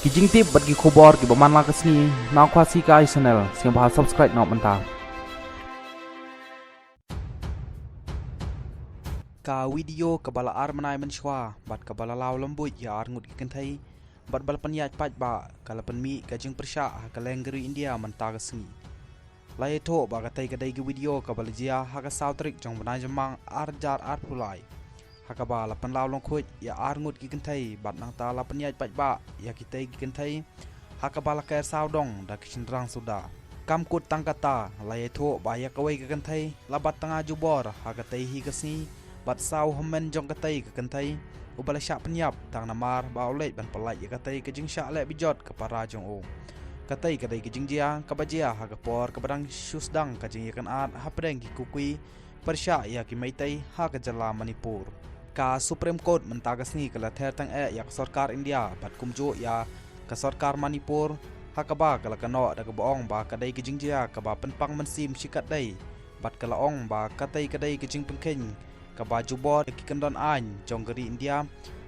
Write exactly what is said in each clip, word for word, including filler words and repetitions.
Ki jingtip bad ki khubor kiba man la ka sngi na Khasi Kai Channel, sngewbha subscribe noh mynta. Ka video kaba la ar bnai mynshuwa bad kaba la law lymbuit ïa ar ngut ki kynthei bad ba la pynïaid paidbah ka la pynmih ka jingpyrshah ha ka liang ka ri India mynta ka sngi. La ïathuh ba katei ka dei ka video kaba la jia ha ka saw tarik jong bnai Jymmang ar hajar arphew lai, ha kaba la pynlaw lyngkhuid ïa ar ngut ki kynthei bad nangta la pynïaid paidbah ïa kitei ki kynthei, ha kaba la ker sawdong da ki shynrang suda. Kam kut tang kata, la ïathuh ba ïa kawei ka kynthei la bat tnga jubor ha katei hi ka sngi bad saw hynmen jong katei ka kynthei, uba la shah pynïap tang namar ba u leit ban pyllait ïa katei ka jingshah leh bijot ka para jong u. Katei ka dei ka jingjia kaba jia ha ka por kaba dang shu sdang ka jingïakynad hapdeng ki Kuki pyrshah ïa ki Meitei ha ka jylla Manipur. Ka Supreme Court mynta ka sngi ka la ther tang eh ïa ka sorkar India bad kumjuh ïa ka sorkar Manipur, ha kaba ka la kynnoh da kaba ong ba ka dei ka jingjia kaba pynpang mynsiem shikatdei bad ka la ong ba katei ka dei ka jingpynkheiñ kaba jubor ïa ki kyndon aiñ jong ka ri India.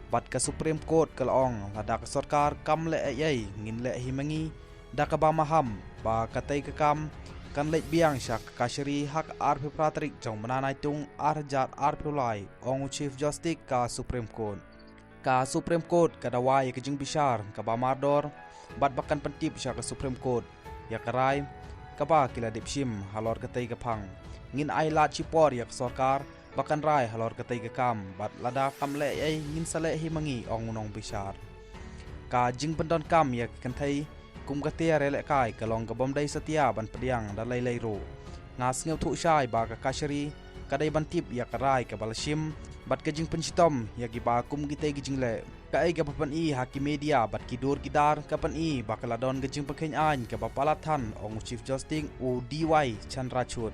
Bad ka Supreme Court ka la ong lada ka sorkar kam leh ei ei, ngin leh hi ma ngi, da kaba maham ba katei ka kam kan leit biang sha ka kashari ha ka arphew phra tarik jong bnai Naitung ar hajar arphew lai, ong u Chief Justice ka Supreme Court. Ka Supreme Court ka dawa ïa ka jingbishar kaba mardor bad ba kan pyntip sha ka Supreme Court ïa ka rai kaba ki la dep shim halor katei ka phang. Ngin ai lad shipor ïa ka sorkar ba kan rai halor katei ka kam bad lada kam leh ei ei, ngin sa leh hi ma ngi, ong u nongbishar. Ka jingpyndonkam ïa ki kynthei kum ka tiar ïalehkai ka long kabym dei satia ban pdiang da lei lei ruh. Nga sngewthuh shai ba ka kashari ka dei ban tip ïa ka rai kaba la shim bad ka jingpynshitom ïa kiba kum kitei ki jingleh. Kaei kaba pyni ha ki media bad ki dur ki dar ka pyni ba ka la don ka jingpynkheiñ aiñ kaba palat than, ong u Chief Justice u D Y Chandrachud.